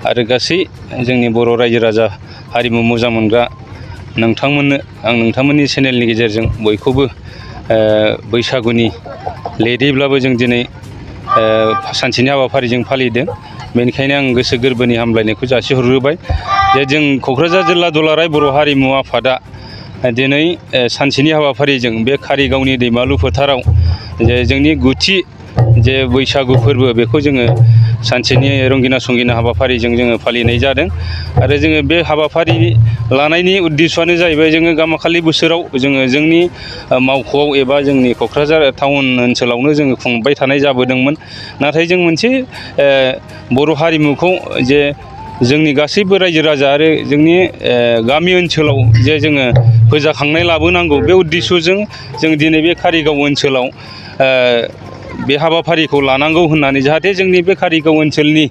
आरो गासै जोंनि बर' रायजो राजा हारिमु मोजां मोनग्रा नोंथांमोननो आं नोंथांमोननि चेनेलनि गेजेरजों बयखौबो बैसागुनि लेटैब्लाबो जों दिनै सानसेनि हाबाफारिजों फालिदों। बेनिखायनो आं गोसो गोरबोनि हामलायनायखौ जासिहरग्रोबाय जे जों क'क्राझार जिल्ला दुलाराय बर' हारिमु आफादा दिनै सानसेनि हाबाफारिजों बे कारिगावनि दैमालु फोथाराव जे जोंनि गुथि जे बैसागु फोरबो बेखौ जोङो सानसेनि रंगिना संगिना हाबाफारिजों जोङो फालिनाय जादों। आरो जोङो बे हाबाफारि लानायनि उद्देश्यआनो जाहैबाय जोङो गामाखालि बोसोराव जोङो जोंनि मावख'आव एबा जोंनि क'क्राझार टाउन ओनसोलावनो जोङो खुंबाय थानाय जाबोदोंमोन। नाथाय जों मोनसे बर' हारिमुखौ जे जोंनि गासैबो रायजो राजा आरो जोंनि गामि ओनसोलाव जे जोङो फोजाखांनाय लाबोनांगौ बे उद्देश्यजों जों दिनै बे कारिगाव ओनसोलाव बे हाबाफारिखौ लानांगौ होननानै जाहाथे जोंनि बे कारिगाव ओनसोलनि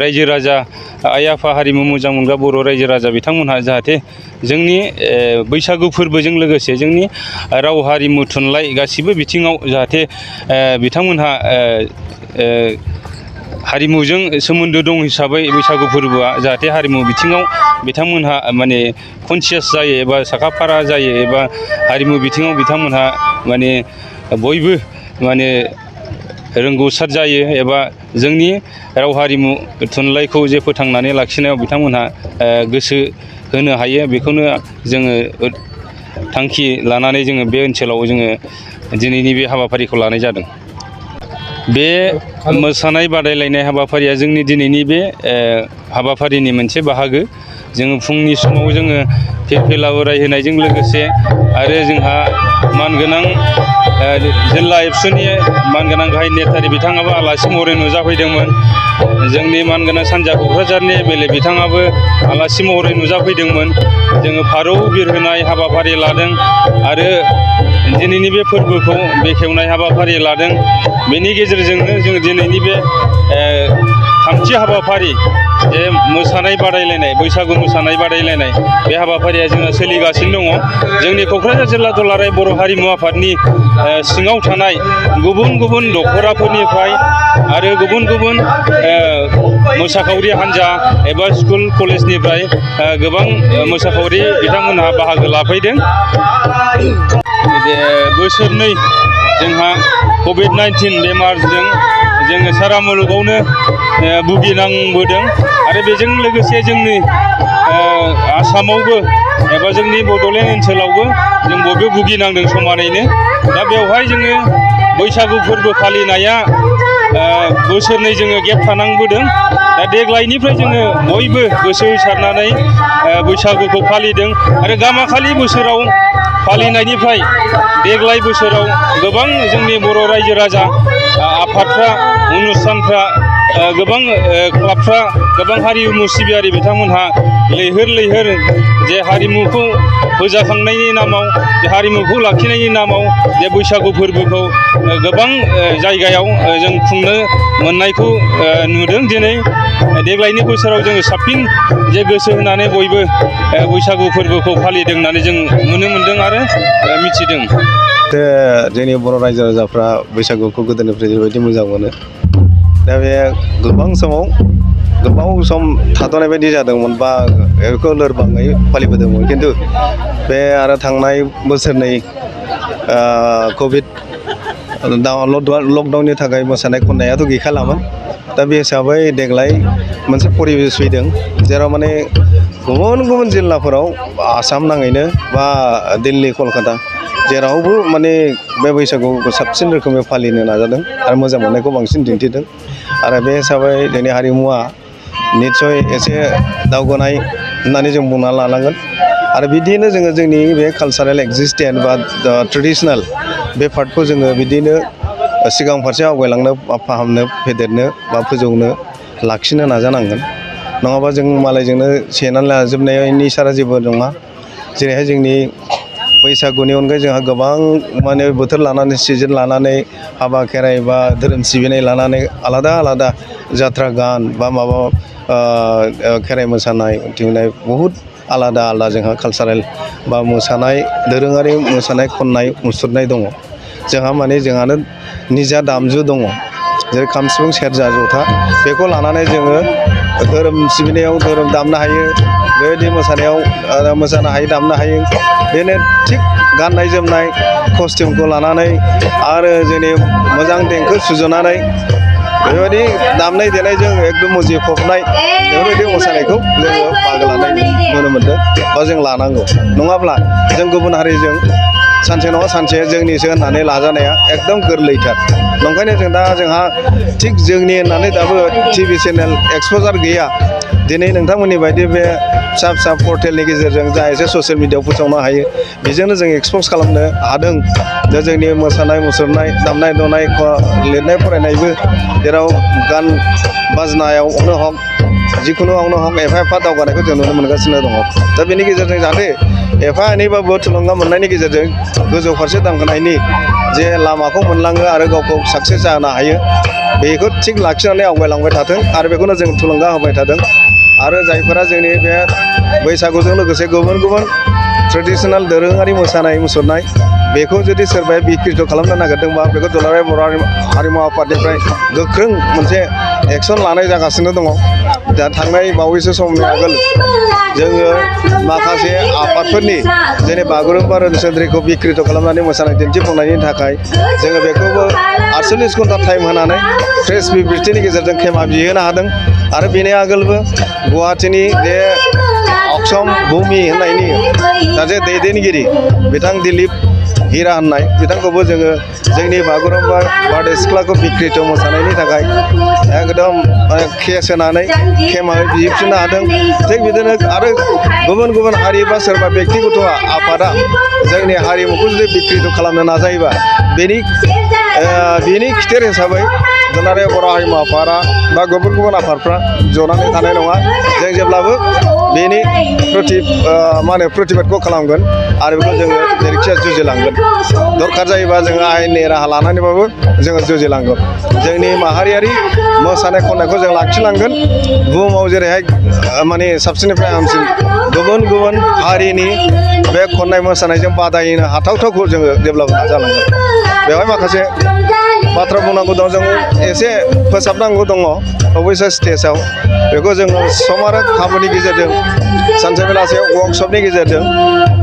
रायजो राजा आइ आफा हारिमु मोजां मोनग्रा बर' रायजो राजा बिथांमोनहा जाहाथे जोंनि बैसागु फोरबोजों लोगोसे जोंनि राव हारिमु थुनलाइ गासिबो बिथिङाव जाहाथे बिथांमोनहा हारिमुजों सोमोन्दो दं हिसाबै बैसागु फोरबोआ जाहाथे हारिमु बिथिङाव बिथांमोनहा माने कनसियास जायो एबा साखाफारा जायो एबा हारिमु बिथिङाव बिथांमोनहा माने बयबो माने रोंगौसार जायो एबा जोंनि राव हारिमु थुनलाइखौ जे फोथांनानै लाखिनायाव बिथांमोनहा गोसो होनो हायो बेखौनो जोङो थांखि लानानै जोङो बे ओनसोलाव जोङो दिनैनि बे हाबाफारिखौ लानाय जादों। बे मोसानाय बादायलायनाय हाबाफारिया जोंनि दिनैनि बे हाबाफारिनि मोनसे बाहागो। जोङो फुंनि समाव जोङो फिरफिला उरायहोनायजों लोगोसे आरो जोंहा मानगोनां जिल्ला एबसुनि मानगोनां गाहाय नेहाथारि बिथाङाबो आलासि महरै नुजाफैदोंमोन। जोंनि मानगोनां सानजा क'क्राझारनि एमएलए बिथाङाबो आलासि महरै नुजाफैदोंमोन। जोङो फारौ बिरहोनाय हाबाफारि लादों आरो दिनैनि बे फोरबोखौ बेखेवनाय हाबाफारि लादों। बेनि गेजेरजोंनो जों दिनैनि बे थामथि हाबाफारि जे मोसानाय बादायलायनाय बैसागु मोसानाय बादायलायनाय बे हाबाफारिया जोंहा सोलिगासिनो दङ। जोंनि क'क्राझार जिल्ला दुलाराय बर' हारिमु आफादनि सिङाव थानाय गुबुन गुबुन दख'राफोरनिफ्राय आरो गुबुन गुबुन मोसाखावरि हान्जा एबा स्कुल कलेजनिफ्राय गोबां मोसाखावरि बिथांमोनहा बाहागो लाफैदों। बोसोरनै जोंहा कभिड-19 बेमारजों जोङो सारा मुलुगावनो भुगिनांबोदों आरो बेजों लोगोसे जोंनि आसामावबो एबा जोंनि बड'लेण्ड ओनसोलावबो जों बयबो भुगिनांदों समानैनो। दा बेवहाय जोङो बैसागु फोरबो फालिनाया बोसोरनै जोङो गेप थानांबोदों। दा देग्लायनिफ्राय जोङो बयबो गोसो होसारनानै बैसागुखौ फालिदों आरो गामाखालि बोसोराव फालिनायनिफ्राय देग्लाय बोसोराव गोबां जोंनि बर' रायजो राजा आफादफ्रा अनुस्थानफ्रा गोबां क्लाबफ्रा गोबां हारिमु सिबियारि बिथांमोनहा लैहोर लैहोर जे हारिमुखौ फोजाखांनायनि नामाव जे हारिमुखौ लाखिनायनि नामाव जे बैसागु फोरबोखौ गोबां जायगायाव जों खुंनो मोननायखौ नुदों। दिनै देग्लायनि बोसोराव जोङो साबसिन जे गोसो होनानै बयबो बैसागु फोरबोखौ फालिदों होननानै जों नुनो मोनदों आरो मिथिदों। जोंनि बर' रायजो राजाफ्रा बैसागुखौ गोदोनिफ्राय जेरैबायदि मोजां मोनो दा बे गोबां समाव गोबाव सम थाद'नाय बायदि जादोंमोन बा बेखौ लोरबाङै फालिबोदोंमोन। खिन्थु बे आरो थांनाय बोसोरनै कभिड लकडाउननि थाखाय मोसानाय खन्नायाथ' गैखालामोन। दा बे हिसाबै देग्लाय मोनसे परिबेस फैदों जेराव माने गुबुन गुबुन जिल्लाफोराव आसाम नाङैनो बा दिल्ली कलकाता जेरावबो माने बे बैसागुखौ साबसिन रोखोमै फालिनो नाजादों आरो मोजां मोननायखौ बांसिन दिन्थिदों। आरो बे हिसाबै जोंनि हारिमुवा निस्सय एसे दावगानाय होननानै जों बुंना लानांगोन। आरो बिदिनो जोङो जोंनि बे कालसारेल एक्जिस्टेन्स बा ट्रेडिसनेल बे पार्टखौ जोङो बिदिनो सिगां फारसे आवगायलांनो बा फाहामनो फेदेरनो बा फोजौनो लाखिनो नाजानांगोन। नङाबा जों मालायजोंनो सेनानै लाजोबनायनि सारा जेबो नङा। जेरैहाय जोंनि बैसागुनि अनगायै जोंहा गोबां माने बोथोर लानानै सिजोन लानानै हाबा खेराइ बा धोरोम सिबिनाय लानानै आलादा आलादा जात्रा गान बा माबा खेराइ मोसानाय दिहुननाय बहुद आलादा आलादा जोंहा कालसारेल बा मोसानाय दोरोङारि मोसानाय खननाय मुसुरनाय दङ। जोंहा माने जोंहानो निजा दामजु दङ जेरै खाम सिफुं सेरजा जथा बेखौ लानानै जोङो धोरोम सिबिनायाव धोरोम दामनो हायो बेबायदि मोसानायाव मोसानो हायो दामनो हायो बेनो थिग गाननाय जोमनाय कस्टिउमखौ लानानै आरो जोंनि मोजां देंखो सुजुनानै बेबायदि दामनाय देनायजों एकदम मुजिफबनाय बेफोरबायदि मोसानायखौ जोङो बाहागो लानाय नुनो मोन्दों बा जों लानांगौ नङाब्ला जों गुबुन हारिजों सानसे नङा सानसे जोंनिसो होननानै लाजानाया एकदम गोरलैथार नंखायनो जों दा जोंहा थिग जोंनि होननानै दाबो टिभि चेनेल एक्सप'जार गैया दिनै नोंथांमोननि बायदि बे फिसा फिसा पर्टेलनि गेजेरजों जा एसे ससियेल मिडियायाव फोसावनो हायो बेजोंनो जों एक्सप'ज खालामनो हादों दा जोंनि मोसानाय मुसुरनाय दामनाय देनाय लिरनाय फरायनायबो जेराव गान बाजनायावनो हक जिखुनुआवनो हक एफा एफा दावगानायखौ जों नुनो मोनगासिनो दङ दा बेनि गेजेरजों जाहाथे एफा एनैबाबो थुलुंगा मोननायनि गेजेरजों गोजौ फारसे दावगानायनि जे लामाखौ मोनलाङो आरो गावखौ साक्सेस जानो हायो बेखौ थिग लाखिनानै आवगायलांबाय थाथों आरो बेखौनो जों थुलुंगा होबाय थादों आरो जायफोरा जोंनि बे बैसागुजों लोगोसे गुबुन गुबुन ट्रेडिसनेल दोरोङारि मोसानाय मुसुरनाय बेखौ जुदि सोरबाया बिकृत खालामनो नागिरदोंबा बेखौ दुलाराय बर' हारिमु आफादनिफ्राय गोख्रों मोनसे एक्सन लानाय जागासिनो दङ दा थांनाय बावैसो समनि आगोल जोङो माखासे आफादफोरनि जेरै बागुरुम्बा रोनसोन्द्रिखौ बिकृत खालामनानै मोसानाय दिन्थिफुंनायनि थाखाय जोङो बेखौबो 48 घन्टा टाइम होनानै प्रेस बिबृतिनि गेजेरजों खेमा बिहोनो हादों आरो बेनि आगोलबो गुवाहाटीनि जे अक्षम भुमि होननायनि सासे दैदेनगिरि बिथां दिलीप हिरा होननाय बिथांखौबो जोङो जोंनि बागुरुम्बा बारदै सिख्लाखौ बिकृत मोसानायनि थाखाय एकदम केस होनानै खेमा बिहैफिननो हादों थिग बिदिनो आरो गुबुन गुबुन हारि बा सोरबा बेक्तिगत'आ आफादा जोंनि हारिमुखौ जुदि बिकृत खालामनो नाजायोबा बेनि खिथेर हिसाबै दुलाराय बर' हारिमु आफादा बा गुबुन गुबुन आफादफ्रा जनानै थानाय नङा जों जेब्लाबो बेनि प्रतिबादखौ खालामगोन आरो बेखौ जोङो जेरैखिजाया जुजिलांगोन दरखार जायोबा जोङो आयेननि राहा लानानैबाबो जोङो जुजिलांगोन जोंनि माहारियारि मोसानाय खननायखौ जों लाखिलांगोन बुहुमाव जेरैहाय साबसिननिफ्राय हामसिन गुबुन गुबुन हारिनि बे खननाय मोसानायजों बादायनो हाथावथावखौ जोङो जेब्लाबो नाजालांगोन बेवहाय माखासे बाथ्रा बुंनांगौ दं जों एसे फोसाबनांगौ दङ अबयस्से स्टेजाव बेखौ जोङो सम आरो खाबुनि गेजेरजों सानसे बेलासे वर्कशपनि गेजेरजों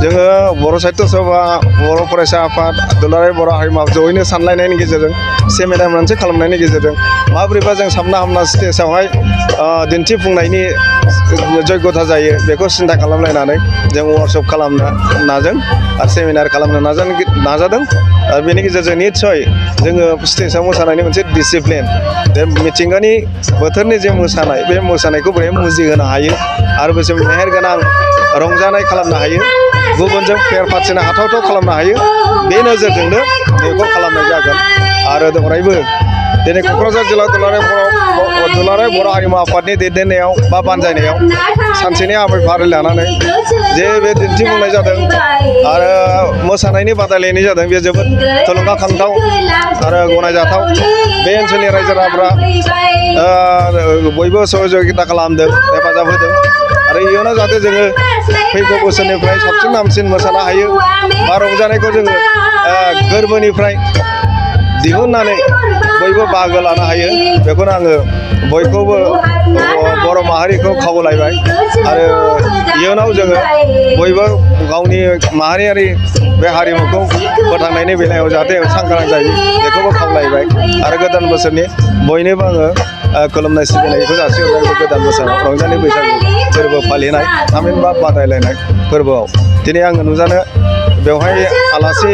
जोङो बर' साहित्य सभा बर' फरायसा आफाद दुलाराय बर' हारिमु जयैनो सानलायनायनि गेजेरजों सेमिनार मोनसे खालामनायनि गेजेरजों माबोरैबा जों साबना हामना स्टेजावहाय दिन्थिफुंनायनि जग्यता जायो बेखौ सिन्था खालामलायनानै जों वर्कशप खालामनो नाजों आरो सेमिनार खालामनो नाजादों आरो बेनि गेजेरजों निस्सय जोङो स्टेजाव मोसानायनि मोनसे डिसिप्लिन बे मिथिंगानि बोथोरनि जे मोसानाय बे मोसानायखौ बोरै मुजिहोनो हायो आरो बेसे मेहेरगोनां रंजानाय खालामनो हायो गुबुनजों फेर फाथिनो हाथावथाव खालामनो हायो बे नोजोरजोंनो बेखौ खालामनाय जागोन आरो अरायबो दिनै क'क्राझार जिल्ला दुलाराय बर' हारिमु आफादनि दैदेननायाव बा बानजायनायाव सानसेनि हाबाफारि लानानै जे बे दिन्थिफुंनाय जादों आरो मोसानायनि बादायलायनाय जादों बे जोबोद थुलुंगाखांथाव आरो गनायजाथाव बे ओनसोलनि रायजो राजाफ्रा बयबो सहযোगिता खालामदों हेफाजाब होदों आरो इयुनाव जाहाथे जोङो फैगौ बोसोरनिफ्राय साबसिन हामसिन मोसानो हायो बा रंजानायखौ जोङो गोरबोनिफ्राय दिहुननानै बयबो बाहागो लानो हायो बेखौनो आङो बयखौबो बर' माहारिखौ खावलायबाय आरो इयुनाव जोङो बयबो गावनि माहारियारि बे हारिमुखौ फोथांनायनि बेलायाव जाहाथे सांग्रां जायो बेखौबो खावलायबाय आरो गोदान बोसोरनि बयनोबो आङो खुलुमनाय सिबिनायखौ जासिहरबाय गोदान बोसोराव रंजालि बैसागु फोरबो फालिनाय थामहिनबा बादायलायनाय फोरबोआव दिनै आङो नुजानो बेवहाय आलासि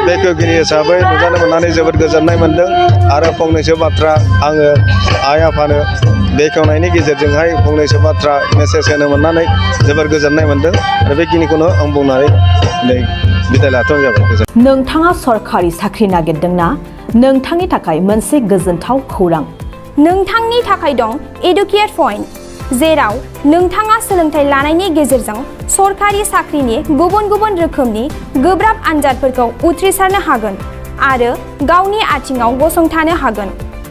बेखेवगिरि हिसाबै नुजानो मोननानै जोबोद गोजोननाय मोन्दों आरो फंनैसो बाथ्रा आङो आइ आफानो बेखेवनायनि गेजेरजोंहाय फंनैसो बाथ्रा मेसेज होनो मोननानै जोबोद गोजोननाय मोन्दों आरो बेखिनिखौनो आं बुंनानै दिनै बिदाय लाथ'नाय जाबाय। नोंथाङा सरखारि साख्रि नागिरदोंना? नोंथांनि थाखाय मोनसे गोजोनथाव खौरां। नोंथांनि थाखाय दं एडुकेट पइन्ट, जेराव नोंथाङा सोलोंथाइ लानायनि गेजेरजों सरखारि साख्रिनि गुबुन गुबुन रोखोमनि गोब्राब आनजादफोरखौ उथ्रिसारनो हागोन आरो गावनि आथिङाव गसंथानो हागोन।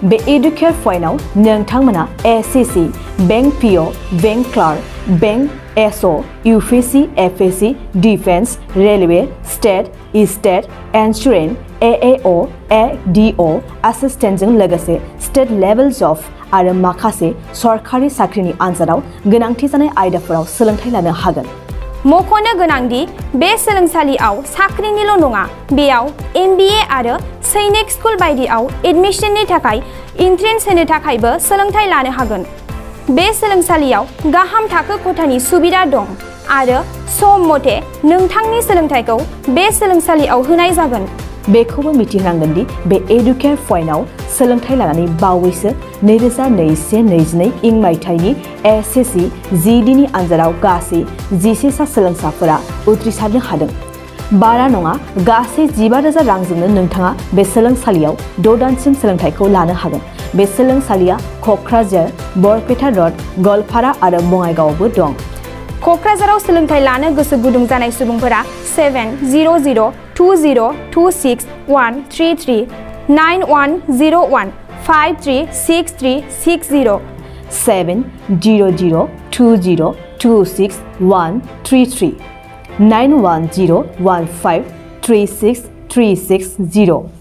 बे एडुकेट पइन्टआव नोंथांमोना SSC, bank PO, bank clerk, bank SO, UPSC, FSC, defence, railway, state insurance, AAO, ADO एसिस्टेन्टजों लोगोसे स्टेट लेभेल्स अफ आरो माखासे सरखारि साख्रिनि आनजादाव गोनांथि जानाय आयदाफोराव सोलोंथाइ लानो हागोन। मख'नो गोनांदि बे सोलोंसालियाव साख्रिनिल' नङा, बेयाव MBA आरो सैनिक स्कुल बायदियाव एडमिशननि थाखाय एन्ट्रेन्स होनो थाखायबो सोलोंथाइ लानो हागोन। बे सोलोंसालियाव गाहाम थाखो खथानि सुबिदा दं आरो सम मथे नोंथांनि सोलोंथाइखौ बे सोलोंसालियाव होनाय जागोन। बेखौबो मिथिनांगोन दि बे एडुकेयार पइन्टआव सोलोंथाइ लानानै बावैसो 2021-22 इं मायथाइनि SSC GD नि आनजादाव गासै 11 सा सोलोंसाफोरा उथ्रिसारनो हादों। बारा नङा, गासै 15,000 रांजोंनो नोंथाङा बे सोलोंसालियाव 6 दानसिम सोलोंथाइखौ लानो हागोन। बे सोलोंसालिया क'क्राझार, बरपेटा र'ड, गवालपारा आरो बङाइगावआवबो दं। क'क्राझाराव सोलोंथाइ लानो गोसो गुदुं जानाय सुबुंफोरा 700-226-133 9101-536360 700-226-133 9101536360